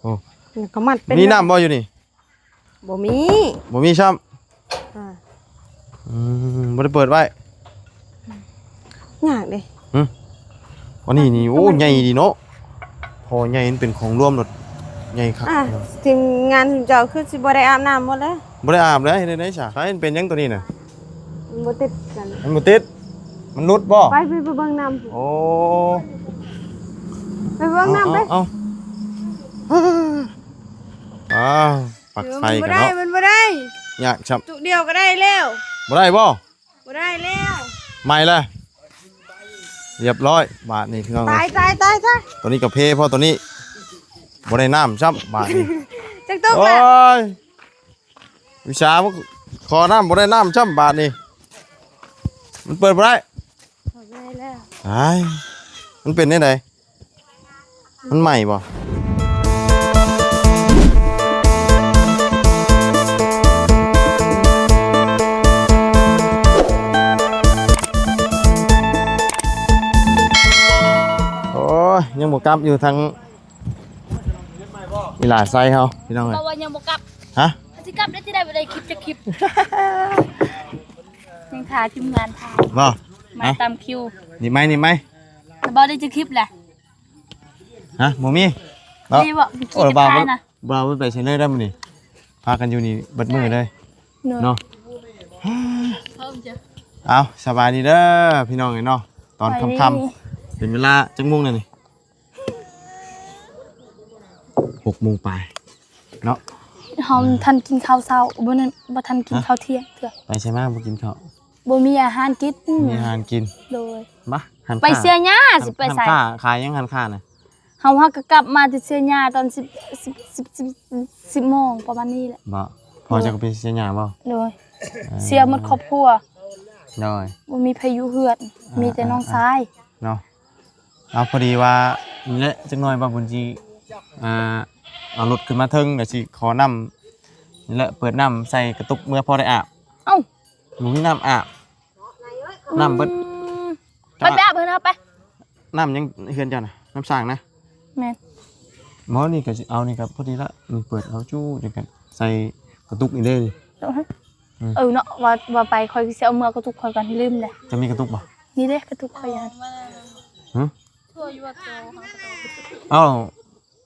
ໂອ້ ແລ້ວກໍມັດເປັນ ມີນ້ຳບໍ່ຢູ່ນີ້? ບໍ່ມີ ບໍ່ມີຊ້ຳ ອ່າ ອືມ ບໍ່ໄດ້ເປີດໄວ້ ຍາກເດ້ ຫຶ ອັນນີ້ນີ້ ໂອ້ ໃຫຍ່ດີເນາະ ທໍ່ໃຫຍ່ ມັນເປັນຂອງລວມໂລດ ໃຫຍ່ຄັກ ອ່າ ທີມງານເຈົ້າຄືຊິບໍ່ໄດ້ອາບນ້ຳໝົດເລີຍ ບໍ່ໄດ້ອາບເລີຍ ເຮັດໄດ້ຊະ ໃຫ້ມັນເປັນຫຍັງໂຕນີ້ນະ ມັນບໍ່ຕິດກັນ ມັນບໍ່ຕິດ ມັນຫຼຸດບໍ່? ໄປ ໄປ ໄປເບິ່ງນ້ຳ ໂອ້ ໄປເບິ່ງນ້ຳໄປ ເອົາ ເອົາ ອ້າວ ປັກໄຟກັນເນາະ ມັນບໍ່ໄດ້ ມັນບໍ່ໄດ້ ຍາກຊ້ຳ ຕຸກດຽວກໍໄດ້ແລ້ວ ບໍ່ໄດ້ບໍ່? ບໍ່ໄດ້ແລ້ວ ໃໝ່ລະ ຮຽບຮ້ອຍ ບາດນີ້ພີ່ນ້ອງ ຕາຍ ຕາຍ ຕາຍ ຕາຍ ໂຕນີ້ກໍເພ ເພາະໂຕນີ້ບໍ່ໄດ້ນ້ຳຊ້ຳ ບາດນີ້ ຈັກຕຸກ ໂອ້ ລະ ຍ ວິຊາມາຂໍນ້ຳ ບໍ່ໄດ້ນ້ຳຊ້ຳບາດນີ້ ມັນເປີດບໍ່ໄດ້ ເປີດບໍ່ໄດ້ແລ້ວ ອ້າຍ ມັນເປັນແນວໃດ? ມັນໃໝ່ບໍ່? ໂອ້ຍ ຍັງບໍ່ກັບຢູ່ທາງ ອີຫຼ້າໄຊເຮົາ ພີ່ນ້ອງເອີຍ ກໍວ່າຍັງບໍ່ກັບ ຮະ ຊິກັບໄດ້ທີ່ໃດ ບໍ່ໄດ້ຄລິບຈັກຄລິບ ຍັງຖ້າທີມງານຖ່າຍ ບໍ່ ມາ ຮະ ຕາມຄິວ ນີ້ໄໝ ນີ້ໄໝ ແລ້ວບໍ່ໄດ້ຈັກຄລິບແຫຼະ ຮະ ບໍ່ມີເນາະ ມີບໍ່? ໂອ້ ບ່າວ ບ່າວບໍ່ໄປໃສເລີຍໄດ໋ມື້ນີ້ ພາກັນຢູ່ນີ້ເບິດມື້ເລີຍ ເນາະ ເນາະ ເອົາ ສະບາຍດີເດີພີ່ນ້ອງເອີຍເນາະ ຕອນຄ່ຳໆ ເປັນເວລາຈັກໂມງແລ້ວນີ້? ຫົກໂມງປາຍເນາະ ເຮົາ ອືມ ທັນກິນເຂົ້າເຊົ້າ ບໍ່ນັ້ນ ບໍ່ທັນກິນ ຮະ ເຂົ້າທ່ຽງເທື່ອ ໄປໃສມາບໍ່ກິນເຂົ້າ? ບໍ່ມີອາຫານກິນ ບໍ່ມີອາຫານກິນ ໂດຍ ມາ ຮ້ານຄ້າ ໄປເຊຍຫຍ້າ ຮ້ານ ຊິໄປໃສ? ຮ້ານຄ້າຂາຍຫຍັງ? ຮ້ານຄ້ານະ ເຮົາຫາກໍກັບມາແຕ່ເຊຍຫຍ້າຕອນສິບ ສິບ ສິບ ສິບ ສິບໂມງປະມານນີ້ແຫຼະ ບໍ່ ພໍ່ເຈົ້າກໍໄປເຊຍຫຍ້າບໍ່? ໂດຍ ເອີ ເຊຍໝົດຄອບຄົວ ໂດຍ ບໍ່ມີໃຜຢູ່ເຮືອນ ອ່າ ມີແຕ່ນ້ອງຊາຍ ອ່າ ເນາະ ເອົາ ພໍດີວ່ານີ້ແຫຼະ ຈັກໜ່ອຍບ່າວບຸນຊິ ອ່າ ເອົາລົດຂຶ້ນມາເທິງ ແລ້ວຊິຂໍນ້ຳນີ້ແຫຼະ ເປີດນ້ຳໃສ່ກະຕຸກເມືອພໍໄດ້ອາບ ເອົ້າ ບໍ່ມີນ້ຳອາບ ອືມ ນ້ຳເບິດ ໄປ ໄປອາບເພິ່ນເອົາໄປ ນ້ຳຍັງເຮືອນເຈົ້ານະ ນ້ຳສ້າງນະ ແມ່ນ ບໍ່ ນີ້ກໍຊິເອົາ ນີ້ກໍພໍດີລະ ນີ້ເປີດເອົາຈູ້ ຈັ່ງກັນ ໃສ່ກະຕຸກນີ້ເດ້ນີ້ ເອີ ອືມ ເອີເນາະ ວ່າ ວ່າໄປຂ້ອຍຊິເອົາເມືອກະຕຸກຂ້ອຍກ່ອນ ລືມເດ້ ເຈົ້າມີກະຕຸກບໍ່? ນີ້ເດ້ກະຕຸກຂ້ອຍຫັ້ນ ຫຶ ເອົ້າ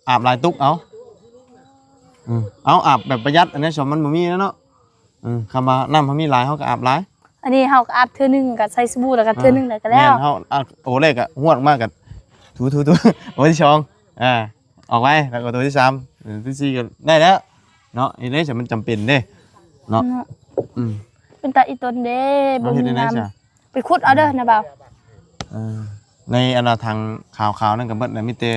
ອາບຫຼາຍຕຸກເອົາ ອືມ ເອົາ ອາບແບບປະຢັດ ອັນນີ້ຊອມມັນບໍ່ມີແລ້ວເນາະ ອືມ ຄຳວ່ານ້ຳເຮົາມີຫຼາຍ ເຮົາກໍອາບຫຼາຍ ອັນນີ້ເຮົາກໍອາບເທື່ອໜຶ່ງ ກໍໃສ່ສະບູ ແລ້ວກໍເທື່ອໜຶ່ງ ອ່າ ແລ້ວກໍແລ້ວ ແມ່ນ ເຮົາ ອາ ໂອເລກກໍຫວດມາກໍຖູໆໆ ໂອທີສອງ ອ່າ ອອກໄວ້ ແລ້ວກໍໂຕທີສາມ ເອີ ທີສີ່ກໍໄດ້ແລ້ວເນາະ ເຮັດໄດ້ຊະ ມັນຈຳເປັນເດ້ເນາະ ເນາະ ອືມ ເປັນຕາອີຕົນເດ້ ເຮົາເຮັດແນວໃດຊະ ບໍ່ມີນ້ຳ ໄປຂຸດເອົາເດີ ອືມ ນະບ່າວ ເອີ ໃນອັນວ່າຖັງຂາວໆນັ້ນກໍເບິດແລ້ວ ມີແຕ່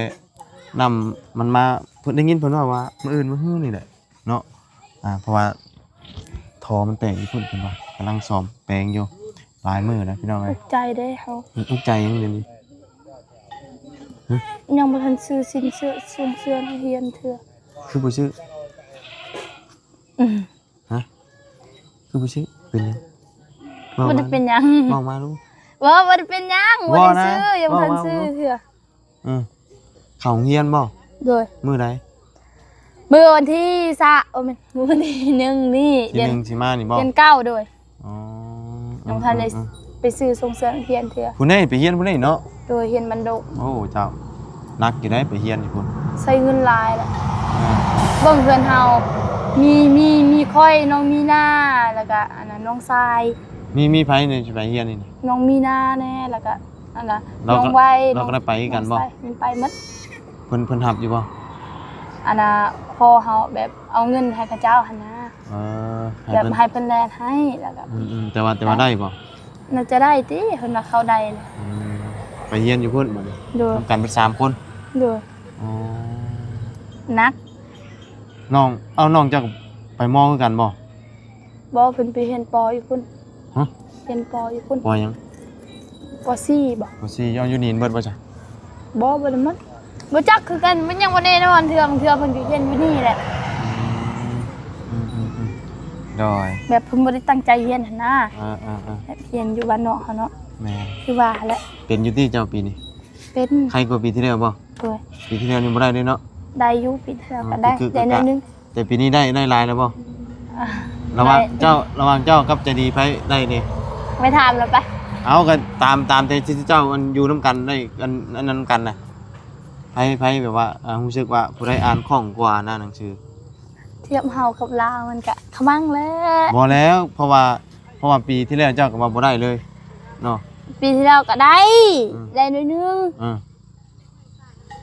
ນ້ຳມັນມາ ເພິ່ນໄດ້ຍິນເພິ່ນເວົ້າວ່າມື້ອື່ນມື້ຮືນີ້ແຫຼະເນາະ ອ່າ ເພາະວ່າທໍ່ມັນແຕກຢູ່ພຸ້ນ ເພິ່ນວ່າກຳລັງສ້ອມແປງຢູ່ ຫຼາຍມື້ແລ້ວພີ່ນ້ອງເອີຍ ອຸກໃຈເດ້ເຮົາ ອືມ ອຸກໃຈຫຍັງດຽວນີ້ ຫຶ ຍັງບໍ່ທັນຊື້ຊິ້ນເສື້ອ ຊົງເຊື່ອນັກຮຽນເທື່ອ ຄືບໍ່ຊື້? ອືມ ຮະ ຄືບໍ່ຊື້ ເປັນຫຍັງ? ບໍ່ໄດ້ເປັນຫຍັງ ເວົ້າມາດູ ບໍ່ ບໍ່ໄດ້ເປັນຫຍັງ ບໍ່ໄດ້ຊື້ ຍັງບໍ່ທັນຊື້ເທື່ອ ອືມ ເຂົ້າໂຮງຮຽນບໍ່? ໂດຍ ມື້ໃດ? ມື້ວັນທີສາມ ໂອ້ ແມ່ນ ມື້ວັນທີໜຶ່ງນີ້ ທີໜຶ່ງຊິມານີ້ບໍ່? ເດືອນເກົ້າ ໂດຍ ອໍ ຍັງບໍ່ທັນໄດ້ ອືມ ໄປຊື້ຊົງເຊື່ອຮຽນເທື່ອ ຜູ້ນີ້ໄປຮຽນຜູ້ນີ້ເນາະ ໂດຍ ຮຽນບັນດົງ ໂອ້ ເຈົ້າ ໜັກຢູ່ໃດ໋ ໄປຮຽນຢູ່ພຸ້ນ ໃຊ້ເງິນຫຼາຍແຫຼະ ອ່າ ເບິ່ງເຮືອນເຮົາ ມີ ມີ ມີຂ້ອຍ ນ້ອງມີນາ ແລ້ວກະ ອັນນັ້ນ ນ້ອງຊາຍ ມີ ມີໃຜນີ້ຊິໄປຮຽນນີ້ນະ? ນ້ອງມີນາແດ່ ແລ້ວກະ ອັນນ່າ ນ້ອງໄວ ລາວກໍໄດ້ໄປຄືກັນບໍ່? ແມ່ນໄປໝົດ ເພິ່ນ ເພິ່ນຮັບຢູ່ບໍ່? ອັນນ່າ ພໍ່ເຮົາແບບເອົາເງິນໃຫ້ເຂົາເຈົ້າຫັ້ນນະ ເອີ ແບບໃຫ້ເພິ່ນແລ່ນໃຫ້ ແລ້ວກໍ ອືມໆ ແຕ່ວ່າ ແຕ່ວ່າໄດ້ບໍ່? ໜ້າຈະໄດ້ຕິ ເພິ່ນວ່າເຂົາໄດ້ແຫຼະ ອືມ ໄປຮຽນຢູ່ພຸ້ນບັດນີ້ ໂດຍ ນຳກັນເບິດສາມຄົນ ໂດຍ ອໍ ໜັກ ນ້ອງ ເອົ້າ ນ້ອງເຈົ້າກໍໄປ ມ ຄືກັນບໍ່? ບໍ່ ເພິ່ນໄປຮຽນ ປ ຢູ່ພຸ້ນ ຮະ? ຮຽນ ປ ຢູ່ພຸ້ນ ປ ຫຍັງ? ປ ສີ່ບໍ່? ປ ສີ່ ເອົ້າ ຢູ່ນີ້ເບິດບໍ່ຊະ? ບໍ່ ບໍ່ໄດ້ໝົດ ບໍ່ຈັກຄືກັນ ມັນຍັງບໍ່ແນ່ນອນເທື່ອ ບາງເທື່ອເພິ່ນກໍຮຽນຢູ່ນີ້ແຫຼະ ອືມ ອືມໆໆ ໂດຍ ແບບເພິ່ນບໍ່ໄດ້ຕັ້ງໃຈຮຽນຫັ້ນນາ ເອີໆໆ ແບບຮຽນຢູ່ບ້ານນອກເຮົາເນາະ ແມ່ນ ຄືວ່າຫັ້ນແຫຼະ ເປັນຢູ່ຕິເຈົ້າປີນີ້? ເປັນ ໄຄກວ່າປີທີ່ແລ້ວບໍ່? ໂດຍ ປີທີ່ແລ້ວນີ້ບໍ່ໄດ້ເດ້ເນາະ ໄດ້ຢູ່ ປີທີ່ແລ້ວກໍໄດ້ ອືມ ໄດ້ໜ້ອຍໜຶ່ງ. ແຕ່ປີນີ້ໄດ້ ໄດ້ຫຼາຍແລ້ວບໍ່? ອ່າ ລະຫວ່າງ ໄດ້ ເຈົ້າ ລະຫວ່າງເຈົ້າກັບໃຈດີ ໃຜໄດ້ແດ່? ໄປຖາມລາວໄປ. ເອົາ ກໍຕາມ ຕາມແຕ່ທີ່ເຈົ້າ ອັນ ຢູ່ນຳກັນໄດ້ ອັນ ອັນນັ້ນນຳກັນນະ ໃຜ ໃຜແບບວ່າ ອ່າ ຮູ້ສຶກວ່າຜູ້ໃດອ່ານຄ່ອງກວ່ານະ ໜັງສື? ທຽບເຮົາກັບລາວມັນກະຂະມັງແຫຼະ. ບໍ່ແລ້ວ ເພາະວ່າ ເພາະວ່າປີທີ່ແລ້ວເຈົ້າກໍວ່າບໍ່ໄດ້ເລີຍເນາະ. ປີທີ່ແລ້ວກໍໄດ້ ອືມ ໄດ້ໜ້ອຍໜຶ່ງ. ເອີ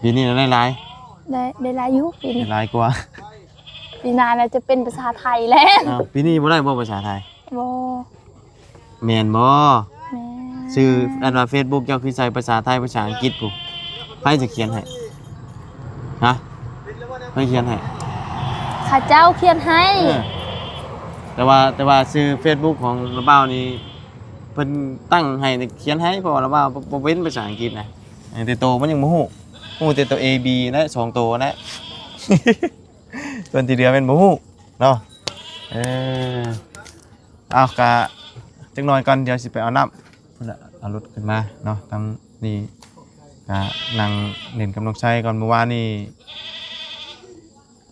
ປີນີ້ນະໄດ້ຫຼາຍ? ໄດ້ ໄດ້ຫຼາຍຢູ່ປີນີ້ ໄດ້ຫຼາຍກວ່າ. ປີໜ້ານະຈະເປັນພາສາໄທແລ້ວ. ອ້າວ ປີນີ້ບໍ່ໄດ້ບໍ່ພາສາໄທ? ບໍ່. ແມ່ນບໍ່? ແມ່ນ. ຊື່ອັນວ່າເຟສບຸກເຈົ້າຄືໃສ່ພາສາໄທ ພາສາອັງກິດພຸ້ນ ໃຜຈະຂຽນໃຫ້? ຮະ? ໃຜຂຽນໃຫ້? ເຂົາເຈົ້າຂຽນໃຫ້. ເອີ ແຕ່ວ່າ ແຕ່ວ່າຊື່ເຟສບຸກຂອງລາວບ່າວນີ້ ເພິ່ນຕັ້ງໃຫ້ຂຽນໃຫ້ ເພາະວ່າລາວບ່າວບໍ່ ບໍ່ເປັນພາສາອັງກິດນະ. ເອີ ແຕ່ໂຕມັນຍັງບໍ່ຮູ້ ຮູ້ແຕ່ໂຕ A B ນະ ສອງໂຕນະ ສ່ວນທີ່ເຫຼືອແມ່ນບໍ່ຮູ້ເນາະ. ເອີ ເອົາ ກະຈັກໜ່ອຍກ່ອນ ດຽວຊິໄປເອົານ້ຳ ພຸ້ນນະ ເອົາລົດຂຶ້ນມາເນາະ. ທາງນີ້ກະນັ່ງຫຼິ້ນກັບນ້ອງໄຊກ່ອນ. ມື້ວານນີ້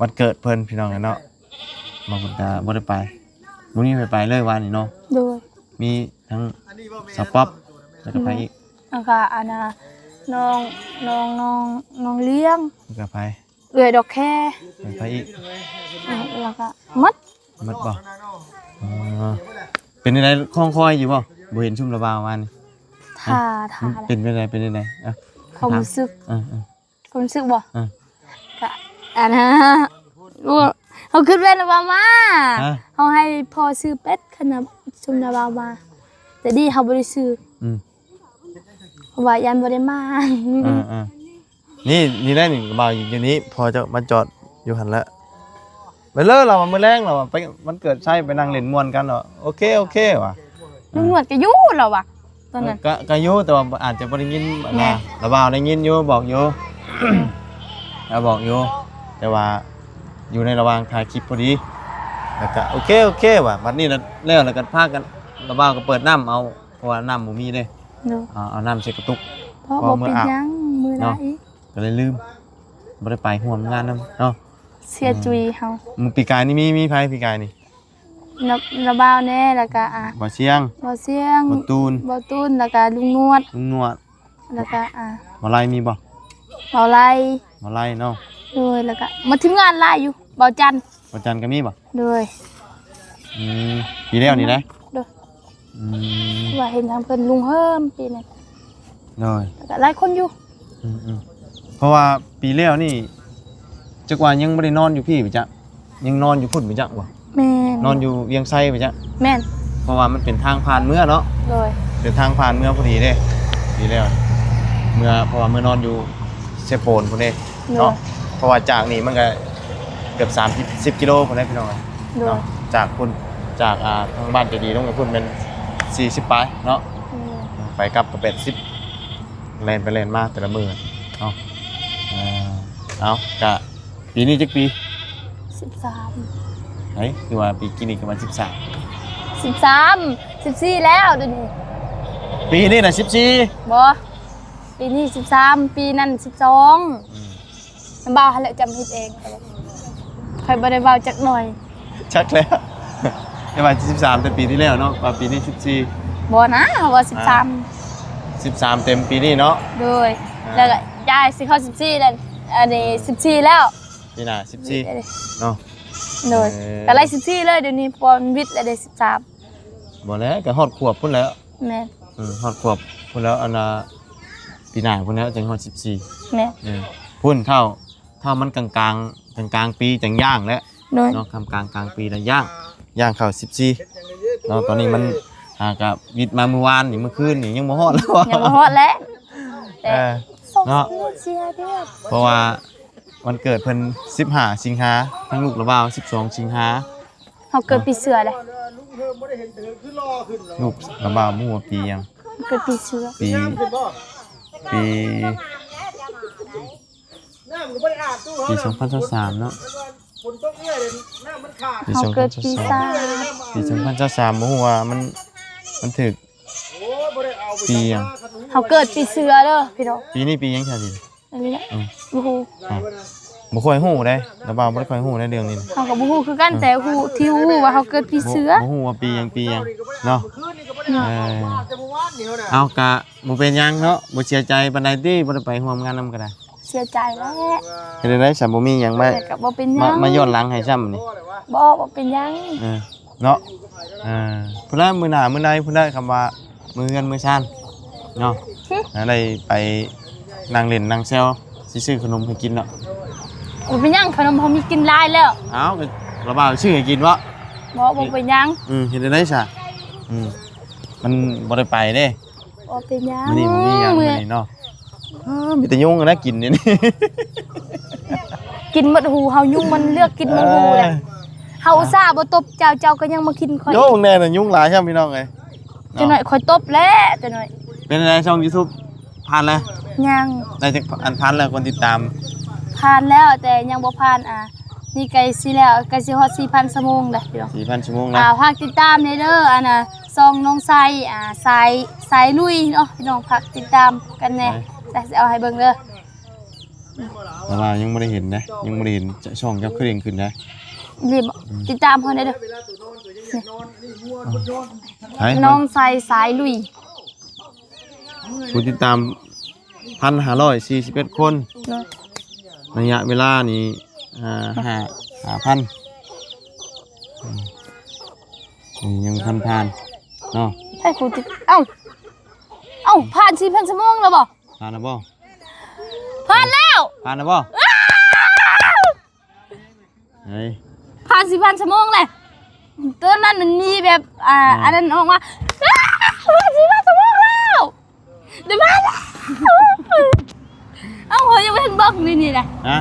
ວັນເກີດເພິ່ນ ພີ່ນ້ອງເອີຍເນາະ. ມາບຸນກະບໍ່ໄດ້ໄປ ບໍ່ມີໃຜໄປເລີຍວານນີ້ເນາະ. ໂດຍ ມີທັງສາວປັອບ ແລ້ວກໍໃຜອີກ? ແລ້ວກໍອັນນ່າ ນ້ອງ ນ້ອງ ນ້ອງ ນ້ອງລ້ຽງ ແລ້ວກໍໃຜ? ເອື້ອຍດອກແຄ ແລ້ວໃຜອີກ? ແລ້ວກໍໝົດ ໝົດບໍ່? ອໍ ເປັນຈັ່ງໃດ ຄອງຄອຍຢູ່ບໍ່? ບໍ່ເຫັນຊຸມລາວບ່າວວານນີ້ ຖ້າ ຖ້າ ມັນເປັນຈັ່ງໃດ ເປັນຈັ່ງໃດ? ອ່ະ ຄວາມຮູ້ສຶກ ເອີ ເອີ ຄວາມຮູ້ສຶກບໍ່? ເອີ ກະອັນນ່າ ໂອ້ ເຮົາຄິດແມ່ນວ່າມາ ຮະ? ເຮົາໃຫ້ພໍ່ຊື້ເປັດ ຄັນນະ ຊຸມນາບ່າວມາ ແຕ່ດີເຮົາບໍ່ໄດ້ຊື້ ອືມ ເພາະວ່າຢ້ານບໍ່ໄດ້ມາ ເອີໆ ນີ້ ນີ້ແຫຼະນີ້ ບ່າວຢູ່ນີ້ ພໍ່ເຈົ້າມາຈອດຢູ່ຫັ້ນແຫຼະ. ໄປເລີຍ ລາວວ່າ ມື້ແລງ ລາວວ່າ ໄປວັນເກີດໄຊ ໄປນັ່ງຫຼິ້ນມ່ວນກັນ ລາວວ່າ ໂອເຄ ໂອເຄ ວ່າ ລຸງໜວດກໍຢູ່ ລາວວ່າ ຕອນນັ້ນ ເອີ ກະ ກະຢູ່ ແຕ່ວ່າອາດຈະບໍ່ໄດ້ຍິນ ແມ່ນ ລາວວ່າໄດ້ຍິນຢູ່ ບອກຢູ່ ລາວບອກຢູ່ ແຕ່ວ່າຢູ່ໃນລະຫວ່າງຖ່າຍຄລິບພໍດີ ແລ້ວກະ ໂອເຄ ໂອເຄ ວ່າ ບັດນີ້ລະ ແລ້ວ ແລ້ວກໍພາກັນ ລາວບ່າວກໍເປີດນ້ຳເອົາ ເພາະວ່ານ້ຳບໍ່ມີເດ້ ໂດຍ ເອົາ ເອົານ້ຳໃສ່ກະຕຸກ ເພາະ ເພາະວ່າ ບໍ່ເປັນຫຍັງ ມື້ໜ້າອີກ ກໍເລີຍລືມ ບໍ່ໄດ້ໄປຮ່ວມງານນຳເນາະ ເສຍຈຸຍເຮົາ ອືມ ມື້ປີກາຍນີ້ມີ ມີໃຜປີກາຍນີ້? ລາວ ລາວບ່າວແດ່ ແລ້ວກະ ອ່າ ບ່າວຊຽງ ບ່າວຊຽງ ບ່າວຕູນ ບ່າວຕູນ ແລ້ວກະລຸງໜວດ ລຸງໜວດ ແລ້ວກະ ອ່າ ບ່າວໄລມີບໍ່? ບ່າວໄລ ບ່າວໄລເນາະ ໂດຍ ແລ້ວກະມາທີມງານຫຼາຍຢູ່ ບ່າວຈັນ ບ່າວຈັນກໍມີບໍ່? ໂດຍ ອືມ ປີແລ້ວນີ້ນະ ໂດຍ ອືມ ວ່າເຫັນທາງເພິ່ນລຸງເຮີມປີນີ້ ໂດຍ ແລ້ວກໍຫຼາຍຄົນຢູ່ ອືມໆ ເພາະວ່າປີແລ້ວນີ້ ຈັກວ່າຍັງບໍ່ໄດ້ນອນຢູ່ພີ້ບໍ່ຈັກ ຍັງນອນຢູ່ພຸ້ນບໍ່ຈັກບໍ່? ແມ່ນ ນອນຢູ່ວຽງໄຊບໍ່ຈັກ? ແມ່ນ ເພາະວ່າມັນເປັນທາງຜ່ານເມືອເນາະ ໂດຍ ເປັນທາງຜ່ານເມືອພໍດີເດ້ ດີແລ້ວ ເມືອ ເພາະວ່າເມືອນອນຢູ່ເຊໂປນພຸ້ນເດ້ ໂດຍ ເນາະ ເພາະວ່າຈາກນີ້ມັນກໍເກືອບສາມສິບ ສິບກິໂລພຸ້ນເດ້ພີ່ນ້ອງ ໂດຍ ເນາະ ຈາກພຸ້ນ ຈາກ ອ່າ ທາງບ້ານເຈດີລົງໄປພຸ້ນແມ່ນສີ່ສິບປາຍເນາະ ໂດຍ ໄປກັບກໍແປດສິບ ແລ່ນໄປແລ່ນມາແຕ່ລະມື້ເນາະ ເອີ ເອົາ ກະ ປີນີ້ຈັກປີ? ສິບສາມ ເຮີ້ຍ ຄືວ່າປີກີ້ນີ້ກໍວ່າສິບສາມ ສິບສາມ ສິບສີ່ແລ້ວດຽວນີ້ ປີນີ້ນະສິບສີ່ບໍ່? ປີນີ້ສິບສາມ ປີນັ້ນສິບສອງ ອືມ ບ່າວຫັ້ນແຫຼະຈຳຜິດເອງ ຂ້ອຍບໍ່ໄດ້ເວົ້າຈັກໜ່ອຍ ຈັກແລ້ວ ແຕ່ວ່າສິບສາມແຕ່ປີທີ່ແລ້ວເນາະ ວ່າປີນີ້ສິບສີ່ ບໍ່ນະ ເຮົາວ່າສິບສາມ ອ່າ ສິບສາມເຕັມປີນີ້ເນາະ ໂດຍ ອ່າ ແລ້ວກໍຍ້າຍຊິເຂົ້າສິບສີ່ແລ້ວ ອັນນີ້ ອ່າ ສິບສີ່ແລ້ວ ປີໜ້າສິບສີ່ເນາະ ໂດຍ ເອີ ກໍໄລ່ສິບສີ່ເລີຍ ດຽວນີ້ ເພາະວ່າມັນວິດແລ້ວເດ້ ສິບສາມ ບໍ່ແລ້ວ ກໍຮອດຂວບພຸ້ນແລ້ວ ແມ່ນ ເອີ ຮອດຂວບພຸ້ນແລ້ວ ອັນນ່າ ປີໜ້າພຸ້ນແລ້ວ ຈັ່ງຮອດສິບສີ່ ແມ່ນ ເອີ ພຸ້ນເທົ່າ ຖ້າມັນກາງໆ ກາງໆປີຈັ່ງຍ່າງແຫຼະ ໂດຍ ເນາະ ກາງໆ ກາງໆປີແລ້ວຍ່າງ ຍ່າງເຂົ້າສິບສີ່ເນາະ ຕອນນີ້ມັນ ອ່າ ກໍວິດມາມື້ວານນີ້ ມື້ຄືນນີ້ຍັງບໍ່ຮອດແລ້ວ ຍັງບໍ່ຮອດແຫຼະ ເອີ ເນາະ ເພາະວ່າວັນເກີດເພິ່ນສິບຫ້າສິງຫາ ທາງລູກລະບ່າວສິບສອງສິງຫາ ເຮົາເກີດປີເສືອເດ້ ລູກລະບ່າວບໍ່ຮູ້ວ່າປີຫຍັງ ເກີດປີເສືອ ປີ ປີ ປີສອງພັນຊາວສາມເນາະ ປີສອງພັນຊາວສາມ ເຮົາເກີດປີຊາ ປີສອງພັນຊາວສາມ ບໍ່ຮູ້ວ່າມັນ ມັນຖືກປີຫຍັງ ເຮົາເກີດປີເສືອເດີພີ່ນ້ອງ ປີນີ້ປີຫຍັງຊະນີ້ ອັນນີ້ແຫຼະ ອືມ ບໍ່ຮູ້ ອ່າ ບໍ່ຄ່ອຍຮູ້ເດ້ ລາວບ່າວບໍ່ໄດ້ຄ່ອຍຮູ້ໃນເລື່ອງນີ້ນະ. ເຮົາກໍບໍ່ຮູ້ຄືກັນ ອືມ ແຕ່ຮູ້ ທີ່ຮູ້ວ່າເຮົາເກີດປີເສືອ. ບໍ່ຮູ້ວ່າປີຫຍັງ ປີຫຍັງເນາະ. ເອີ ເອົາ ກະບໍ່ເປັນຫຍັງເນາະ ບໍ່ເສຍໃຈປານໃດຕິ ບໍ່ໄດ້ໄປຮ່ວມງານນຳກໍໄດ້. ເສຍໃຈແຫຼະ. ເຮັດໃດຊະ ບໍ່ມີຫຍັງມາ ແຕ່ກໍບໍ່ເປັນຫຍັງ ມາ ມາຍ້ອນຫຼັງໃຫ້ຊ້ຳນີ້. ບໍ່ ບໍ່ເປັນຫຍັງ. ເອີ ເນາະ ເອີ ພຸ້ນລະ ມື້ໜ້າມື້ໃດພຸ້ນລະ ຄຳວ່າມື້ເຮືອນມື້ຊານເນາະ ຫຶ ໄດ້ໄປນັ່ງຫຼິ້ນນັ່ງແຊວ ຊິຊື້ຂະໜົມໃຫ້ກິນເນາະ. ບໍ່ເປັນຫຍັງ ຂະໜົມເຮົາມີກິນຫຼາຍແລ້ວ. ເອົ້າ ກໍລາວບ່າວຊື້ໃຫ້ກິນເບາະ? ບໍ່ ບໍ່ເປັນຫຍັງ. ອືມ ເຮັດໃດຊະ ອືມ ມັນບໍ່ໄດ້ໄປເດ້. ບໍ່ເປັນຫຍັງ ມື້ນີ້ບໍ່ມີຫຍັງ ມື້ນີ້ເນາະ. ເອີ ມີແຕ່ຍຸງນະກິນນີ້ ກິນໝົດຫູເຮົາ ຍຸງມັນເລືອກກິນໝົດຫູແຫຼະ. ເອີ ເຮົາອຸດສ່າບໍ່ຕົບເຈົ້າ ເຈົ້າກໍຍັງມາກິນຂ້ອຍ. ໂອ້ ແນ່ນະ ຍຸງຫຼາຍແທ້ພີ່ນ້ອງເອີຍ. ຈັກໜ້ອຍຂ້ອຍຕົບແຫຼະ ຈັກໜ້ອຍ. ເປັນໃດຊ່ອງຢູທູບ ຜ່ານແລ້ວ? ຍັງ. ໄດ້ຈັກອັນພັນແລ້ວ ຄົນຕິດຕາມ? ຜ່ານແລ້ວ ແຕ່ຍັງບໍ່ຜ່ານ ອ່າ ນີ້ໃກ້ຊິແລ້ວ ໃກ້ຊິຮອດສີ່ພັນຊົ່ວໂມງແລ້ວພີ່ນ້ອງ. ສີ່ພັນຊົ່ວໂມງແລ້ວ. ອ່າ ຝາກຕິດຕາມແດ່ເດີ ອັນນ່າ ຊ່ອງນ້ອງໄຊ ອ່າ ສາຍ ສາຍລຸຍເນາະພີ່ນ້ອງ ຝາກຕິດຕາມກັນແດ່. ໄດ້ ຊິເອົາໃຫ້ເບິ່ງເດີ. ແຕ່ວ່າຍັງບໍ່ໄດ້ເຫັນເດ້ ຍັງບໍ່ໄດ້ເຫັນ ຊ່ອງເຈົ້າຄືເດ້ງຂຶ້ນເດ້. ນີ້ບໍ? ອືມ ຕິດຕາມເຮົາແດ່ເດີ. ໃຜ? ນ້ອງໄຊ ສາຍລຸຍ. ຜູ້ຕິດຕາມ ພັນຫ້າຮ້ອຍສີ່ສິບເອັດຄົນ. ໂດຍ. ໄລຍະເວລານີ້ ອ່າ ຫ້າ ຫ້າພັນ. ອືມ ຍັງບໍ່ທັນຜ່ານເນາະ. ໃຜຜູ້ຕິດ ເອົ້າ ເອົ້າ ຜ່ານສີ່ພັນຊົ່ວໂມງແລ້ວບໍ? ຜ່ານແລ້ວບໍ? ຜ່ານແລ້ວ. ຜ່ານແລ້ວບໍ? ອ້າວ ເຮີ້ຍ ຜ່ານສີ່ພັນຊົ່ວໂມງແລ້ວ. ຕອນນັ້ນມັນມີແບບ ອ່າ ອ່າ ອັນນັ້ນອອກມາ ອ້າວ ຜ່ານສີ່ພັນຊົ່ວໂມງແລ້ວ. ໄດ້ມາແລ້ວ. ເອົ້າ ຂ້ອຍຍັງບໍ່ທັນເບິ່ງໃນນີ້ນະ. ຮະ?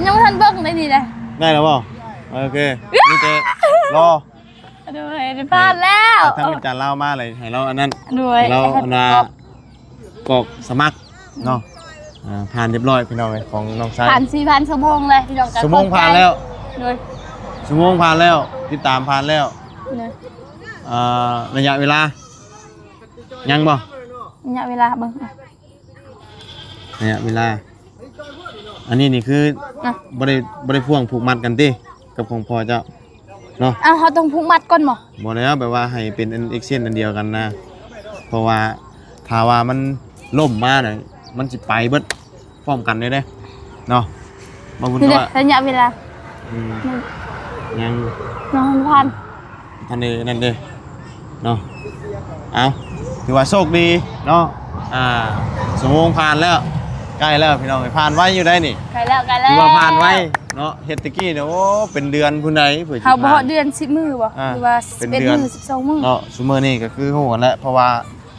ຍັງບໍ່ທັນເບິ່ງໃນນີ້ນະ. ໄດ້ແລ້ວບໍ່? ໂອເຄ ມີແຕ່ລໍ. ໂດຍ ໄດ້ຜ່ານແລ້ວ. ທາງອາຈານລາວມາເລີຍ ໃຫ້ລາວອັນນັ້ນ. ໂດຍ ໃຫ້ລາວອັນນ່າ ກອກສະໝັກເນາະ. ອືມ ອ່າ ຜ່ານຮຽບຮ້ອຍພີ່ນ້ອງເອີຍ ຂອງນ້ອງຊາຍ. ຜ່ານສີ່ພັນຊົ່ວໂມງເລີຍພີ່ນ້ອງ. ຊົ່ວໂມງຜ່ານແລ້ວ. ໂດຍ ຊົ່ວໂມງຜ່ານແລ້ວ ຕິດຕາມຜ່ານແລ້ວ. ໂດຍ ເອີ ໄລຍະເວລາ ຍັງບໍ່? ໄລຍະເວລາເບິ່ງ ໄລຍະເວລາ ອັນນີ້ນີ້ຄື ນະ ບໍ່ໄດ້ ບໍ່ໄດ້ພວງຜູກມັດກັນຕິ ກັບຂອງພໍ່ເຈົ້າເນາະ? ອ້າວ ເຮົາຕ້ອງຜູກມັດກ່ອນບໍ່? ບໍ່ແລ້ວ ແບບວ່າໃຫ້ເປັນອັນ ເອັກເຊັນ ອັນດຽວກັນນະ ເພາະວ່າຖ້າວ່າມັນລົ້ມມານະ ມັນຊິໄປເບິດ ພ້ອມກັນເລີຍເດ້ເນາະ ບໍ່ບຸນ ນີ້ເດ້ ໄລຍະເວລາ. ອືມ ຍັງ ຍັງບໍ່ທັນ ທັນໄດ້ນັ້ນເດ້ເນາະ. ເອົ້າ ຖືວ່າໂຊກດີເນາະ. ອ່າ ຊົ່ວໂມງຜ່ານແລ້ວ ໃກ້ແລ້ວພີ່ນ້ອງເອີຍ ຜ່ານໄວຢູ່ໄດ໋ນີ້. ໃກ້ແລ້ວ ໃກ້ແລ້ວ ຖືວ່າຜ່ານໄວເນາະ. ເຮັດແຕ່ກີ້ນີ້ ໂອ້ ເປັນເດືອນພຸ້ນໃດ໋ ເພື່ອຊິຜ່ານ. ເຮົາບໍ່ຮອດເດືອນ ສິບມື້ບໍ່? ອ່າ ຫຼືວ່າ ເປັນເດືອນ ສິບເອັດມື້ ສິບສອງມື້ເນາະ. ຊຸມື້ນີ້ກໍຄືຮູ້ຫັ້ນແຫຼະ ເພາະວ່າ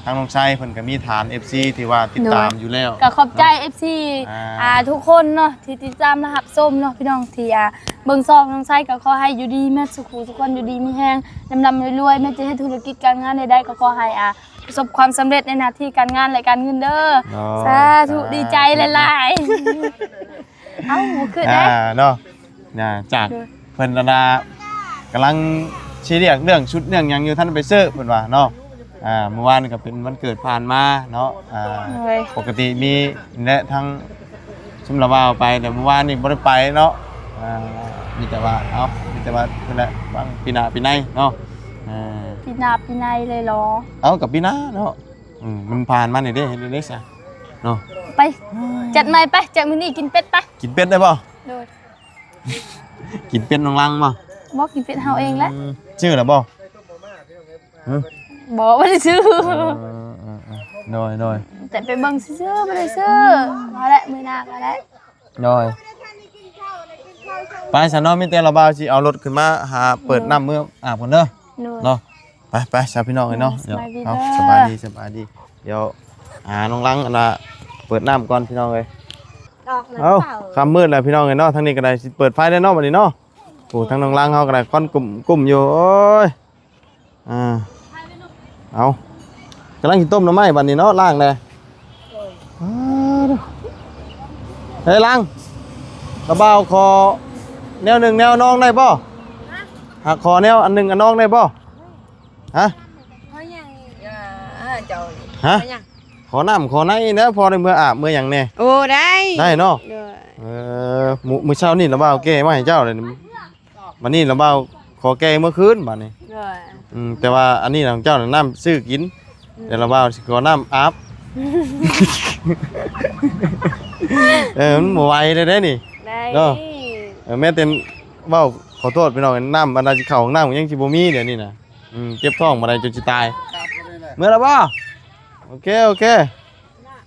ທາງນ້ອງໄຊເພິ່ນກໍມີຖານເອັຟຊີທີ່ວ່າຕິດຕາມຢູ່ແລ້ວ. ໂດຍ ກໍຂອບໃຈເນາະ ເອັຟຊີ ອ່າ ອ່າ ທຸກຄົນເນາະ ທີ່ຕິດຕາມ ແລະ ຮັບຊົມເນາະພີ່ນ້ອງ ທີ່ ອ່າ ເບິ່ງຊ່ອງນ້ອງໄຊ. ກໍຂໍໃຫ້ຢູ່ດີເໝິດສູ່ຜູ້ສູ່ຄົນ ຢູ່ດີມີແຮງ ລ່ຳໆລວຍໆ ແມ່ນຈະເຮັດທຸລະກິດການງານໃດໆ ກໍຂໍໃຫ້ ອ່າ ປະສົບຄວາມສຳເລັດໃນໜ້າທີ່ການງານ ແລະ ການເງິນເດີ. ໂອ້ ສາທຸ ສາທຸ ດີໃຈຫຼາຍໆ. ເອົ້າ ບໍ່ຄືນເດ້ ອ່າ ເນາະ. ນະ ຈາກ ໂດຍ ເພິ່ນອັນນ່າ ກຳລັງຊິລຽກເລື່ອງຊຸດເລື່ອງຫຍັງຢູ່ ທັນໄປຊື້ເພິ່ນວ່າເນາະ. ອ່າ ມື້ວານນີ້ກໍເປັນວັນເກີດຜ່ານມາເນາະ. ອ່າ ໂດຍ ປົກກະຕິມີແຫຼະ ທັງຊຸມລາວບ່າວໄປ ແຕ່ມື້ວານນີ້ບໍ່ໄດ້ໄປເນາະ. ອ່າ ມີແຕ່ວ່າ ເອົ້າ ມີແຕ່ວ່າເພິ່ນແຫຼະ ຫວັງປີໜ້າປີໃນເນາະ. ອ່າ ປີໜ້າປີໃນເລີຍເນາະ. ເອົ້າ ກໍປີໜ້າເນາະ. ອືມ ມັນຜ່ານມານີ້ເດ້ ເຮັດໄດ້ຊະເນາະ. ໄປ ຈັດໃໝ່ໄປ ຈາກມື້ນີ້ກິນເປັດໄປ. ກິນເປັດໄດ້ບໍ່? ໂດຍ. ກິນເປັດນ້ອງລັງບໍ່? ບໍ່ ກິນເປັດເຮົາເອງແຫຼະ. ອືມ ຊື້ແລ້ວບໍ່? ຮະ? ບໍ່ ບໍ່ໄດ້ຊື້. ເອີ ເອີ ເອີ ໂດຍ ໂດຍ. ແຕ່ໄປເບິ່ງຊື່ໆ ບໍ່ໄດ້ຊື້. ພໍແລ້ວ ມື້ໜ້າກໍໄດ້. ໂດຍ. ໄປຊະເນາະ ມີແຕ່ລາວບ່າວຊິເອົາລົດຂຶ້ນມາຫາເປີດນ້ຳເມືອອາບກ່ອນເດີ. ໂດຍ ເນາະ. ໄປ ໄປຊະພີ່ນ້ອງເອີຍເນາະ. ໂດຍ ເອົາ ສະບາຍດີ ສະບາຍດີ. ດຽວຫານ້ອງລັງ ອັນນ່າ ເປີດນ້ຳກ່ອນພີ່ນ້ອງເອີຍ. ເອົາ ຄ່ຳມືດແລ້ວພີ່ນ້ອງເອີຍເນາະ. ທາງນີ້ກໍໄດ້ຊິເປີດໄຟແລ້ວເນາະ ບັດນີ້ເນາະ. ໂອ້ ທາງນ້ອງລັງເຮົາກໍໄດ້ຄວັນກຸ້ມ ກຸ້ມຢູ່. ໂອ້ຍ ອ່າ ເອົາ ກຳລັງຊິຕົ້ມໜໍ່ໄມ້ບັດນີ້ເນາະ ລ້າງແດ່. ເອີ ເຮີ້ຍ ລັງ ລາວບ່າວຂໍແນວໜຶ່ງແນວໜອງໄດ້ບໍ່? ຫາ ຂໍແນວອັນໜຶ່ງອັນໜອງໄດ້ບໍ່? ຮະ? ເຂົາຫຍັງ ເອີ ເຈົ້າ ຮະ? ເຂົາຫຍັງ? ຂໍນ້ຳຂໍໃນແດ່ ພໍໄດ້ເມືອອາບເມືອຫຍັງແດ່. ໂອ້ ໄດ້ ໄດ້ເນາະ. ໂດຍ. ເອີ ມື້ ມື້ເຊົ້ານີ້ລະບ່າວແກ່ມາໃຫ້ເຈົ້າເລີຍ ບັດນີ້ລະບ່າວຂໍແກ່ເມືອຄືນບັດນີ້. ໂດຍ. ອືມ ແຕ່ວ່າອັນນີ້ຂອງເຈົ້ານະ ນ້ຳຊື້ກິນ. ອືມ ແຕ່ລະບ່າວຊິຂໍນ້ຳອາບ. ເອີ ມັນບໍ່ໄຫວແລ້ວເດ້ນີ້. ໄດ້ເນາະ. ເອີ ແມ້ແຕ່ເວົ້າ ຂໍໂທດພີ່ນ້ອງ ນ້ຳອັນນັ້ນຊິເຂົ້າຫ້ອງນ້ຳຍັງຊິບໍ່ມີດຽວນີ້ນະ. ອືມ ເຈັບທ້ອງບໍ່ໄດ້ຈົນຊິຕາຍ. ເມືອລະບໍ່? ໂອເຄ ໂອເຄ.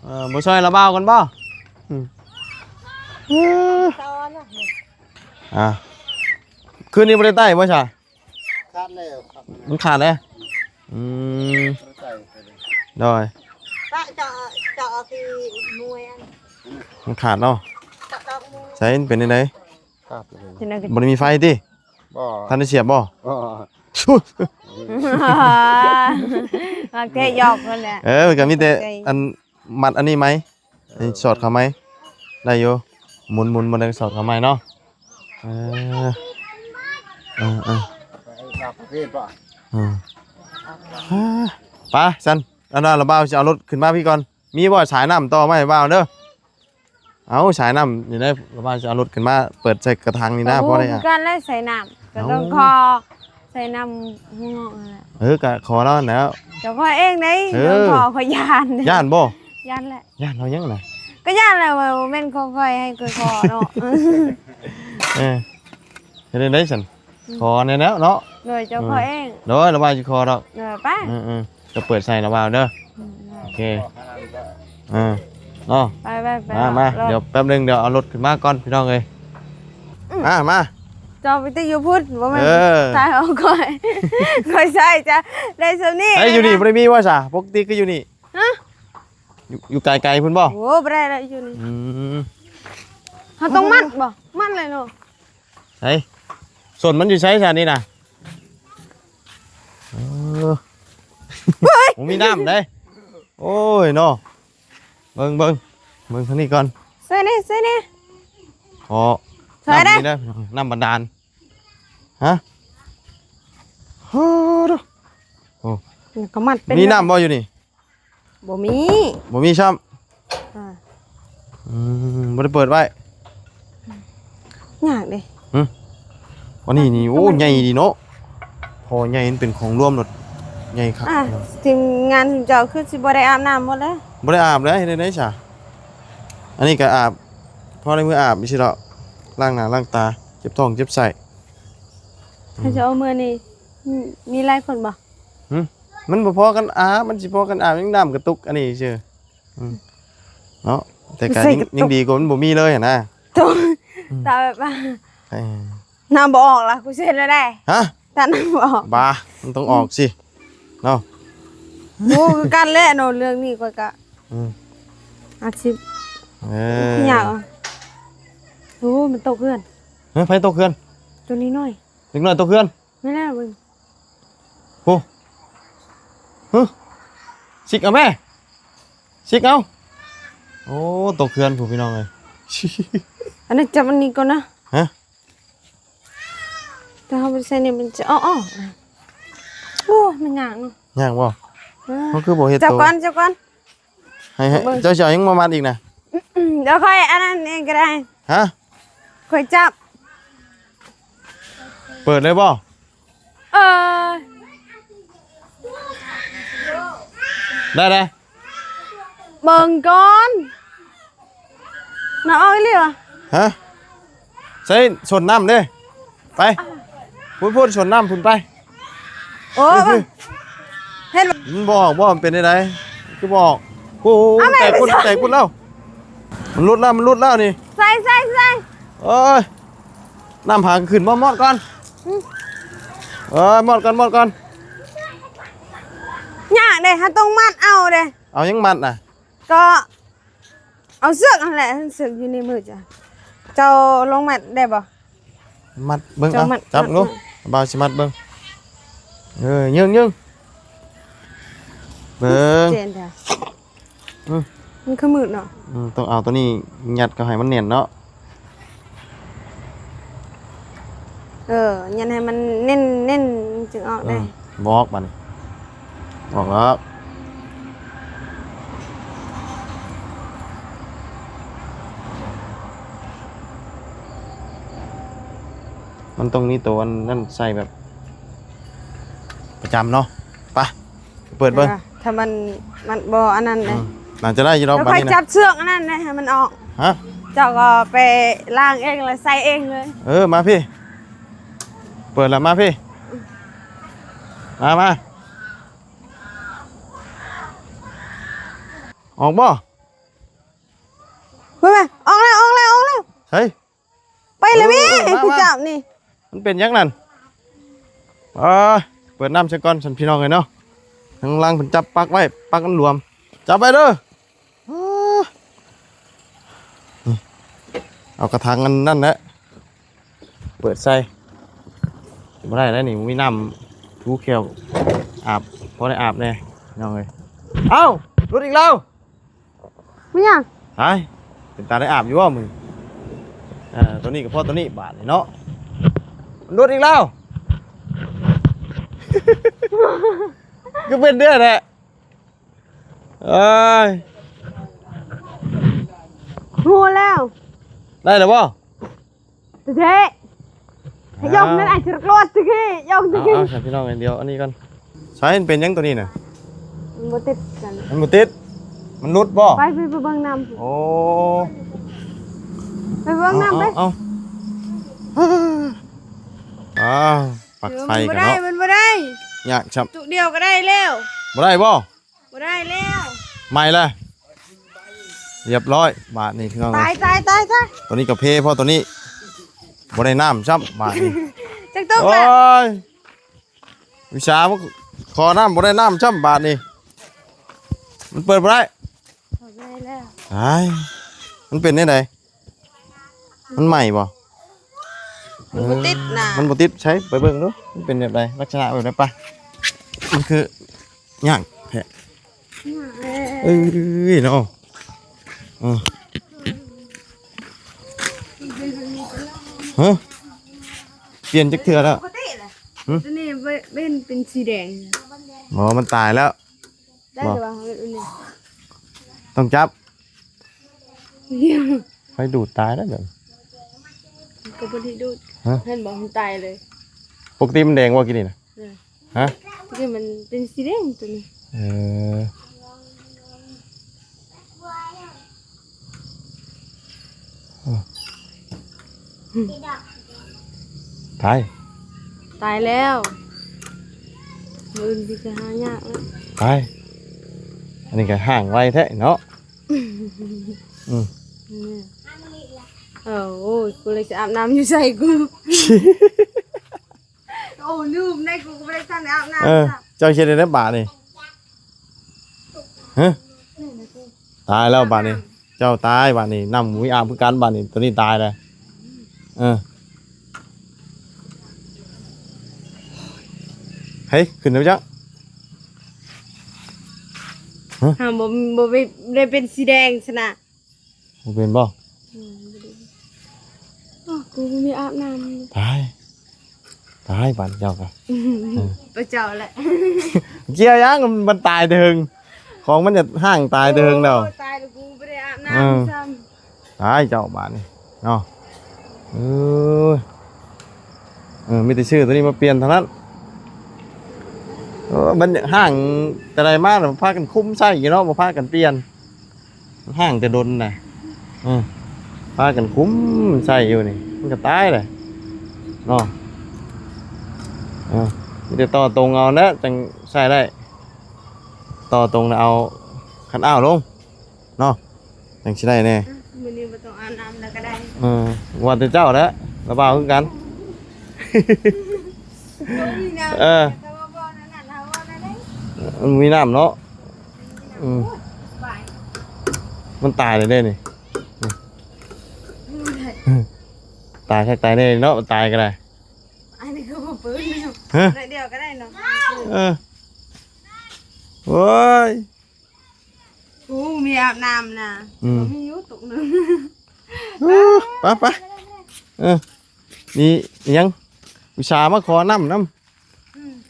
ເອີ ບໍ່ຊ່ອຍລະບ່າວກ່ອນບໍ່? ອືມ ອ່າ ຄືນນີ້ບໍ່ໄດ້ໄຕ້ບໍ່ຊະ? ຂາດແລ້ວ ມັນຂາດແລ້ວ. ອືມ ໂດຍ ເຈາະ ເຈາະທີ່ມວຍອັນ ມັນຂາດເນາະ. ເຈາະດອກມວຍ ໃສ ມັນເປັນຈັ່ງໃດ? ຂາດແລ້ວ ບໍ່ໄດ້ມີໄຟຕິ? ບໍ່ ທັນໄດ້ສຽບບໍ່? ບໍ່ ມັກແທ້ຫຍອກເພິ່ນແຫຼະ. ເອີ ມັນກໍມີແຕ່ອັນ ມັດອັນນີ້ໃໝ່ ນີ້ສອດເຂົ້າໃໝ່ ໄດ້ຢູ່ ໝຸນໆ ບໍ່ໄດ້ສອດເຂົ້າໃໝ່ເນາະ. ເອີ ເອີ ເອີ ອືມ ໄປຊັ້ນ ອັນນັ້ນລະບ່າວຊິເອົາລົດຂຶ້ນມາພີ້ກ່ອນ. ມີບໍ່ສາຍນ້ຳຕໍ່ມາໃຫ້ບ່າວເດີ? ເອົາສາຍນ້ຳນີ້ໄດ້ ລະບ່າວຊິເອົາລົດຂຶ້ນມາເປີດໃສ່ກະຖັງນີ້ນະ. ບໍ່ໄດ້ ຄືກັນແຫຼະ ສາຍນ້ຳ ກໍຕ້ອງຂໍ ເອົ້າ ໃສ່ນ້ຳຫົວງອກນັ້ນແຫຼະ. ເອີ ກະຂໍລາວຫັ້ນແຫຼ້ວ ເຈົ້າຂໍເອງເດ້. ເອີ ຕ້ອງຂໍ ຂ້ອຍຢ້ານເດ້. ຢ້ານບໍ່? ຢ້ານແຫຼະ. ຢ້ານເຮົາຫຍັງນະ? ກໍຢ້ານແຫຼະ ວ່າບໍ່ແມ່ນຂອງຂ້ອຍ ໃຫ້ຂ້ອຍຂໍເນາະ. ເອີ ເຮັດຈັ່ງໃດຊັ້ນ? ອືມ ຂໍແດ່ແລ້ວເນາະ. ໂດຍ ເຈົ້າຂໍເອງ. ໂດຍ ລະບ່າວຊິຂໍດອກ. ເອີ ໄປ ເອີໆ ຈະເປີດໃສ່ລະບ່າວເດີ. ອືມ ໂອເຄ ເອີ ເນາະ. ໄປໆໆ ມາໆ ລອງ ດຽວແປັບໜຶ່ງ ດຽວເອົາລົດຂຶ້ນມາກ່ອນພີ່ນ້ອງເອີຍ. ອືມ ມາ ມາ ເຈົ້າໄປຕິດຢູ່ພຸ້ນ ບໍ່ແມ່ນ ເອີ ສາຍຂອງຂ້ອຍ ຂ້ອຍໃຊ້ຈະໄດ້ສ່ຳນີ້. ເອີ ຢູ່ນີ້ບໍ່ໄດ້ມີວ່າຊະ? ປົກກະຕິຄືຢູ່ນີ້. ຮະ? ຢູ່ ຢູ່ໄກໆພຸ້ນບໍ່? ໂອ້ ບໍ່ໄດ້ລະຢູ່ນີ້. ອືມ ເຮົາຕ້ອງມັດບໍ່? ມັດເລີຍເນາະ. ໃສ ສົ້ນມັນຢູ່ໃສຊະນີ້ນະ? ເອີ ເຮີ້ຍ ບໍ່ມີນ້ຳເດ້. ໂອ້ຍເນາະ ເບິ່ງ ເບິ່ງ ເບິ່ງທາງນີ້ກ່ອນ. ຊ່ວຍແດ່ ຊ່ວຍແດ່. ອໍ ຊ່ວຍແດ່ ນ້ຳນີ້ເດີ ນ້ຳບາດານ. ຮະ? ໂອ້ ໂອ້ ມັນກໍມັດເປັນ ມີນ້ຳບໍ່ຢູ່ນີ້? ບໍ່ມີ ບໍ່ມີຊ້ຳ. ອ່າ ອືມ ບໍ່ໄດ້ເປີດໄວ້ ຍາກເດ້. ຫຶ ອັນນີ້ນີ້ ໂອ້ ໃຫຍ່ດີເນາະ. ພໍໃຫຍ່ ມັນເປັນຂອງລວມໂລດ ໃຫຍ່ຄັກ. ອ່າ ທີມງານເຈົ້າຄືຊິບໍ່ໄດ້ອາບນ້ຳໝົດແລ້ວ? ບໍ່ໄດ້ອາບແລ້ວ ເຮັດແນວໃດຊະ? ອັນນີ້ກໍອາບ ພໍໄດ້ມື້ອາບ ມີຊິເລາະ ລ້າງໜ້າລ້າງຕາ ເຈັບທ້ອງເຈັບໄສ້. ຖ້າຈະເອົາເມືອນີ້ ມີ ມີຫຼາຍຄົນບໍ່? ຫຶ ມັນບໍ່ພໍກັນອາບ ມັນຊິພໍກັນອາບ ຍັງນ້ຳກະຕຸກອັນນີ້ຊື່. ອືມ ເນາະ ແຕ່ກໍຍັງ ຍັງດີກວ່າມັນບໍ່ມີເລີຍຫັ້ນນະ. ໂຕ ອືມ ຕາແບບວ່າ ເອີ ນ້ຳບໍ່ອອກລະ ກູຊິເຮັດແນວໃດ? ຮະ? ຖ້ານ້ຳບໍ່ອອກ ບາ ມັນຕ້ອງອອກຊິເນາະ. ໂອ້ ຄືກັນແຫຼະເນາະ ເລື່ອງນີ້ຂ້ອຍກະ ອືມ ອາຊີບ ເອີ ຄືຫຍັງ. ໂອ້ ມັນຕົກເຮືອນ. ເອີ ໃຜຕົກເຮືອນ? ໂຕນ້ອຍໆ ເດັກນ້ອຍຕົກເຮືອນ. ແມ່ນແລ້ວເບິ່ງ ໂອ້ ຫຶ ຊິກເອົາແມ່ ຊິກເອົາ. ໂອ້ ຕົກເຮືອນພຸ້ນພີ່ນ້ອງເອີຍ. ອັນນັ້ນຈັບອັນນີ້ກ່ອນນະ. ຮະ? ແຕ່ເຮົາບໍ່ໄດ້ໃສ່ນີ້ ມັນຈະ ອໍໆ. ໂອ້ ມັນຍາກເນາະ. ຍາກບໍ່? ເອີ ມັນຄືບໍ່ເຮັດ ຈັບກ່ອນ ຈັບກ່ອນ. ໃຫ້ ໃຫ້ ເບິ່ງ ເຈົ້າຊິເອົາຫຍັງມາມັດອີກນະ? ດຽວຂ້ອຍອັນນັ້ນເອງກໍໄດ້. ຮະ? ຂ້ອຍຈັບ. ເປີດເລີຍບໍ່? ເອີ ໄດ້ ໄດ້. ເບິ່ງກ່ອນ. ນ້ຳອອກອີ່ຫຼີຫວາ? ຮະ? ໃສ່ສົ້ນນ້ຳເດ້. ໄປ ພຸ້ນໆ ສົ້ນນ້ຳພຸ້ນໄປ. ໂອ້ ເຮັດ ມັນບໍ່ອອກບໍ່? ມັນເປັນຈັ່ງໃດ? ຄືບໍ່ອອກ? ໂອ້ ແຕກພຸ້ນ ແຕກພຸ້ນແລ້ວ. ມັນຫຼຸດແລ້ວ ມັນຫຼຸດແລ້ວນີ້. ໃສ່ ໃສ່ ໃສ່. ໂອ້ຍ ນ້ຳຫາກະຂຶ້ນບໍ່ ມອດກ່ອນ. ເອີ ມອດກ່ອນ ມອດກ່ອນ. ຍາກເດ້ ເຮົາຕ້ອງມັດເອົາເດ້. ເອົາຫຍັງມັດນະ? ກໍ ເອົາເຊືອກຫັ້ນແຫຼະ ເຊືອກຢູ່ໃນມືເຈົ້າ. ເຈົ້າລອງມັດໄດ້ບໍ່? ມັດເບິ່ງ ເຈົ້າ ອ່ະ ມັດ ຈັບ ມັດ ດູ ບ່າວຊິມັດເບິ່ງ. ເອີ ຍຶງ ຍຶງ ເບິ່ງ. ເຈນແທ້. ອືມ ມັນຄືມືດເນາະ. ອືມ ຕ້ອງເອົາໂຕນີ້ຍັດເຂົ້າໃຫ້ມັນແໜ້ນເນາະ. ເອີ ຍັດໃຫ້ມັນແໜ້ນໆ ມັນຈຶ່ງອອກໄດ້. ອືມ ບໍ່ອອກບາດນີ້. ອອກແລ້ວ. ມັນຕ້ອງມີໂຕອັນນັ້ນໃສ່ແບບປະຈຳເນາະ. ໄປ ເປີດເບິ່ງ. ຖ້າມັນ ມັນບໍ່ອັນນັ້ນເດ້. ອືມ ໜ້າຈະໄດ້ຢູ່ດອກ. ແລ້ວ ບາດນີ້ນະ ຂ້ອຍຈັບເຊືອກອັນນັ້ນເດ້ ໃຫ້ມັນອອກ. ຮະ? ເຈົ້າກໍໄປລ້າງເອງ ແລ້ວໃສ່ເອງເລີຍ. ເອີ ມາພີ້. ເປີດແລ້ວ ມາພີ້. ມາ ມາ. ອອກບໍ່? ເບິ່ງ ອອກແລ້ວ ອອກແລ້ວ ອອກແລ້ວ. ໃສ? ໄປແລ້ວ ເອີ ເອີ ເອີ ມາ ມາ ຈັບນີ້. ມັນເປັນຫຍັງນັ້ນ? ເອີ ເປີດນ້ຳໃສ່ກ່ອນຊັ້ນ ພີ່ນ້ອງເອີຍເນາະ. ທາງຫຼັງເພິ່ນຈັບປັກໄວ້ ປັກມັນຫຼວມ. ຈັບໄວ້ເດີ. ເອີ ນີ້ ເອົາກະຖັງອັນນັ້ນແຫຼະ ເປີດໃສ່. ບໍ່ໄດ້ແລ້ວນີ້ ມີນ້ຳຖູແຂ້ວອາບ ພໍໄດ້ອາບແດ່ ພີ່ນ້ອງເອີຍ. ເອົ້າ ຫຼຸດອີກແລ້ວ. ມີຫຍັງ? ໄອ້ ເປັນຕາໄດ້ອາບຢູ່ບໍ່ມື້? ເອີ ໂຕນີ້ກໍພໍໂຕນີ້ບາດນີ້ເນາະ. ມັນຫຼຸດອີກແລ້ວ. ຄືເປັນເດ້ແຫຼະ. ເອີຍ ຮູ້ແລ້ວ. ໄດ້ແລ້ວບໍ່? ເດ້ ອ່າ ຍົກນັ້ນອາດຈະໂກດຕະກີ້ ຍົກຕະກີ້. ເອົາ ເອົາ ຊັ້ນ ພີ່ນ້ອງ ດຽວອັນນີ້ກ່ອນ. ໃສ ມັນເປັນຫຍັງໂຕນີ້ນະ? ມັນບໍ່ຕິດກັນ. ມັນບໍ່ຕິດ? ມັນຫຼຸດບໍ່? ໄປ ໄປ ໄປເບິ່ງນ້ຳ. ໂອ້ ໄປເບິ່ງນ້ຳໄປ. ເອົາ ເອົາ ເອົາ ປັກໄຟກັນເນາະ. ມັນບໍ່ໄດ້ ມັນບໍ່ໄດ້. ຍາກຊ້ຳ. ຕຸດຽວກໍໄດ້ແລ້ວ. ບໍ່ໄດ້ບໍ່? ບໍ່ໄດ້ແລ້ວ. ໃໝ່ລະ ຮຽບຮ້ອຍບາດນີ້ ພີ່ນ້ອງ. ຕາຍ ຕາຍ ຕາຍ ຕາຍ. ໂຕນີ້ກໍເພ ເພາະໂຕນີ້ບໍ່ໄດ້ນ້ຳຊ້ຳບາດນີ້. ຈັກຕົກ ໂອ້ ລະ ຍ ວິຊາມາຂໍນ້ຳບໍ່ໄດ້ນ້ຳຊ້ຳບາດນີ້. ມັນເປີດບໍ່ໄດ້. ເປີດບໍ່ໄດ້ແລ້ວ. ຕາຍ ມັນເປັນແນວໃດ? ມັນໃໝ່ບໍ່? ມັນບໍ່ຕິດນະ. ເອີ ມັນບໍ່ຕິດ. ໃສ ໄປເບິ່ງດູ ມັນເປັນແບບໃດ ລັກສະນະແບບໃດ? ໄປ ມັນຄືຍາກແທ້. ຍາກແຫຼະ. ເອີຍເນາະ. ເອີ ຮະ ປ່ຽນຈັກເທື່ອແລ້ວ? ປົກກະຕິແຫຼະ. ຫຶ? ຕົວນີ້ເປັນ ເປັນສີແດງ. ບໍ່ ມັນຕາຍແລ້ວ. ໄດ້ ບໍ່ ແຕ່ວ່າເຮົາເຮັດອັນນີ້ ຕ້ອງຈັບ. ໄຟດູດຕາຍແລ້ວເດີ. ກໍບໍ່ໄດ້ດູດ. ຮະ? ເຫັນບໍ່? ມັນຕາຍເລີຍ. ປົກກະຕິມັນແດງບໍ່ກີ້ນີ້ນະ? ເອີ. ຮະ? ຕົວນີ້ມັນເປັນສີແດງຕົວນີ້. ເອີ. ຕາຍ ຕາຍແລ້ວ. ມື້ອື່ນຊິໄປຫາຍາກແລ້ວ. ຕາຍ ອັນນີ້ກໍຫ້າງໄວແທ້ເນາະ. ອືມ ເອີ ໂອ້ຍ ກູເລີຍຊິອາບນ້ຳຢູ່ໃສກູ. ໂອ້ ລືມໄດ້ ກູກໍບໍ່ໄດ້ທັນໄດ້ອາບນ້ຳ. ເອີ ເຈົ້າເຮັດໄດ້ບາດນີ້. ຮະ? ຕາຍແລ້ວບາດນີ້. ເຈົ້າຕາຍບາດນີ້. ນ້ຳບໍ່ມີອາບຄືກັນບາດນີ້. ຕົວນີ້ຕາຍແລ້ວ. ເອີ ເຮີ້ຍ ຂຶ້ນແລ້ວຈັກ. ຮະ? ຫາ ບໍ່ ບໍ່ໄດ້ເປັນສີແດງຊັ້ນນະ. ບໍ່ເປັນບໍ່? ອືມ ບໍ່ໄດ້. ອໍ ກູບໍ່ມີອາບນ້ຳ. ຕາຍ ຕາຍບາດເຈົ້າກະ. ອືມ ໄປເຈົ້າແຫຼະ. ກ່ຽວຫຍັງ? ມັນຕາຍແຕ່ເຫິງ. ຂອງມັນຈະຫ້າງຕາຍແຕ່ເຫິງແລ້ວ. ໂອ້ ຕາຍແລ້ວ ກູບໍ່ໄດ້ອາບນ້ຳ. ເອີ ຊ້ຳ. ຕາຍເຈົ້າບາດນີ້ເນາະ. ເອີ ເອີ ມີແຕ່ຊື້ຕົວນີ້ມາປ່ຽນເທົ່ານັ້ນ. ເອີ ມັນຫ້າງແຕ່ໃດມາ ພາກັນຄຸມໃຊ້ຢູ່ເນາະ ບໍ່ພາກັນປ່ຽນ. ມັນຫ້າງແຕ່ດົນນະ. ເອີ ພາກັນຄຸມໃຊ້ຢູ່ນີ້ ມັນກໍຕາຍແຫຼະເນາະ. ເອີ ມີແຕ່ຕໍ່ຕົງເອົາແຫຼະ ຈັ່ງໃຊ້ໄດ້. ຕໍ່ຕົງແລ້ວເອົາຄັນອ້າວລົງເນາະ ຈັ່ງຊິໄດ້ແດ່. ອືມ ມື້ນີ້ບໍ່ຕ້ອງອາບນ້ຳແລ້ວກໍໄດ້. ເອີ ວ່າແຕ່ເຈົ້າແຫຼະ ລະບ່າວຄືກັນ. ບໍ່ມີນ້ຳ. ເອີ ແຕ່ວ່າບໍ່ນັ້ນນະ ເຮົາເວົ້າແນວໃດ? ມັນມີນ້ຳເນາະ. ອືມ ໂອ້ຍ ສະບາຍ. ມັນຕາຍແລ້ວເດ້ນີ້. ອືມ ຕາຍຄັກຕາຍແນ່ເນາະ ມັນຕາຍກໍໄດ້. ອັນນີ້ກໍບໍ່ເປີດ. ຮະ? ໜ້ອຍດຽວກໍໄດ້ເນາະ. ເອີ ໂອ້ຍ. ໂອ້ ມີອາບນ້ຳນະ. ອືມ ມີຢູ່ຕຸກໜຶ່ງ. ເອີ ໄປ ໄປ. ເອີ ມີອີ່ຫຍັງ? ອຸດສ່າມາຂໍນ້ຳນຳ. ອືມ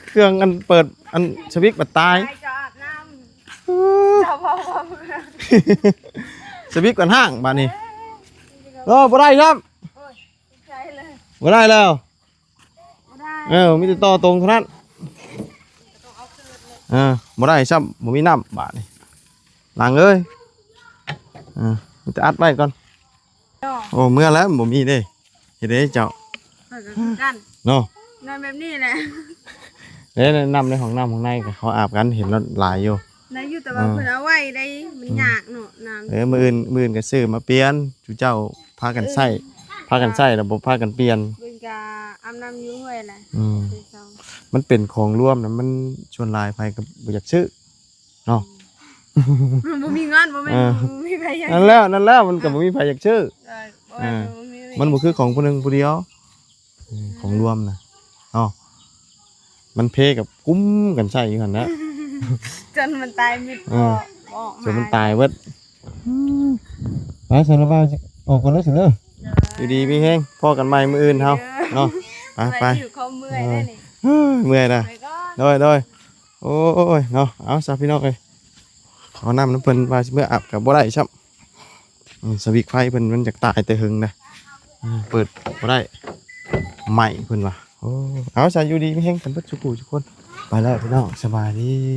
ເຄື່ອງອັນເປີດອັນສະວິດບັດຕາຍ. ເຈົ້າອາບນ້ຳ. ເອີ ເຈົ້າເວົ້າ ສະວິດບັດຫ້າງບາດນີ້. ເອີ ເອີ ບໍ່ໄດ້ຊ້ຳ. ໂອ້ຍ ບໍ່ໄດ້ແລ້ວ. ເອີ ມີແຕ່ຕໍ່ຕົງເທົ່ານັ້ນ. ເອີ ບໍ່ໄດ້ຊ້ຳ ບໍ່ມີນ້ຳບາດນີ້ ຫຼັງເອີຍ. ເອີ ມີແຕ່ອັດໄວ້ກ່ອນ. ໂອ້ ເມື່ອແລ້ວ ບໍ່ມີເດ້. ເຮັດໃດເຈົ້າ? ຂ້ອຍກໍຄືກັນເນາະ ນອນແບບນີ້ແຫຼະ. ເດ້ ນ້ຳໃນຫ້ອງນ້ຳຫ້ອງໃນກໍເຂົາອາບກັນ ເຫັນລະຫຼາຍຢູ່ ຫຼາຍຢູ່ ແຕ່ວ່າ ເອີ ເພິ່ນເອົາໄວ້ໄດ້ ມັນ ອືມ ຍາກເນາະ ນ້ຳ. ເອີ ມື້ອື່ນ ມື້ອື່ນກໍຊື້ມາປ່ຽນ ຈຸເຈົ້າພາກັນໃຊ້ ເອີ ພາກັນໃຊ້ແລ້ວບໍ່ພາກັນປ່ຽນ. ເພິ່ນກໍອາບນ້ຳຢູ່ຫ້ວຍແຫຼະ. ອືມ ມັນເປັນຂອງລວມນະ ມັນສ່ວນຫຼາຍໃຜກໍບໍ່ຢາກຊື້ ເນາະ ມັນບໍ່ມີເງິນ ບໍ່ແມ່ນ ເອີ ບໍ່ມີໃຜຢາກ ນັ້ນແຫຼະ ນັ້ນແຫຼະ ມັນກໍບໍ່ມີໃຜຢາກຊື້. ເອີ ບໍ່ແມ່ນ ເອີ ບໍ່ມີ ມັນບໍ່ຄືຂອງຜູ້ໜຶ່ງຜູ້ດຽວ ເອີ ຂອງລວມນະເນາະ ມັນເພກັບກຸມກັນໃຊ້ຢູ່ຫັ້ນນະ ຈົນມັນຕາຍໝົດ ເອີ ບໍ່ອອກມາ ຈົນມັນຕາຍເບິດ. ອືມ ໄປຊັ້ນລະ ບ່າວອອກກ່ອນເດີຊັ້ນເດີ ເດີ ຢູ່ດີມີແຮງ ພໍ້ກັນໃໝ່ມື້ອື່ນເຮົາເນາະ. ໄປ ໄປ ເອີ ເມື່ອຍນະ ໄປກ່ອນ ໂດຍ ໂດຍ. ໂອ້ຍເນາະ ເອົາຊະພີ່ນ້ອງເອີຍ ຂໍນ້ຳນຳເພິ່ນວ່າຊິເມືອອາບກໍບໍ່ໄດ້ຊ້ຳ. ອືມ ສະວິກໄຟເພິ່ນມັນຢາກຕາຍແຕ່ເຫິງນະ ອືມ ເປີດບໍ່ໄດ້ ໄໝ້ເພິ່ນວ່າ. ໂອ້ ເອົາຊະ ຢູ່ດີມີແຮງກັນເບິດທຸກຜູ້ທຸກຄົນ. ໄປແລ້ວພີ່ນ້ອງ ສະບາຍດີ.